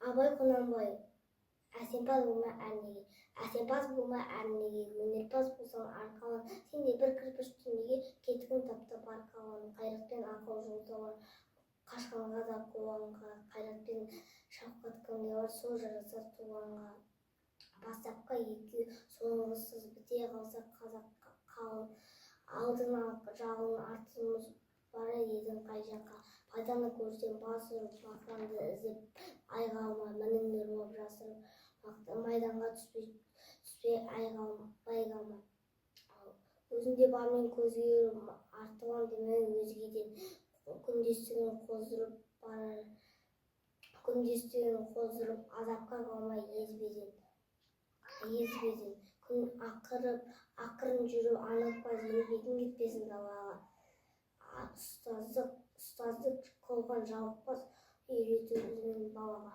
Абай Құнанбаев. Әсемпаз болма әрнеге, әсемпаз болма әрнеге, өнерпаз болсаң арқалан, сен де бір кірпіш дүниеге кетігін таптап арқалан. Қайратпен ақыл жол табар, қашқанға да қуғанға. Қайрат пен шауқат кімде бар, сол жарасар туғанға. Бастапқы екеуі соңғысыз біте қалса қазақ қалың, алдың жалын, артың мұз, барар едің қай жаққа? Пайданы көрсең бас ұрып, мақтанды іздеп айға алма, мініңді ұрлап жасырып, майданға түспей айға байға алма. Өзіңде бармен көзге ұрып, артығым деме өзгеден, күндестігін қоздырып барар, күндестігін қоздырып, азапқа қалмай езбеден, езбеден. Күн ақырып, ақырын жүру анық, еңбегің кетпесін далаға. Ұстаздық қылған жалықпас, үйрету ізін балаға.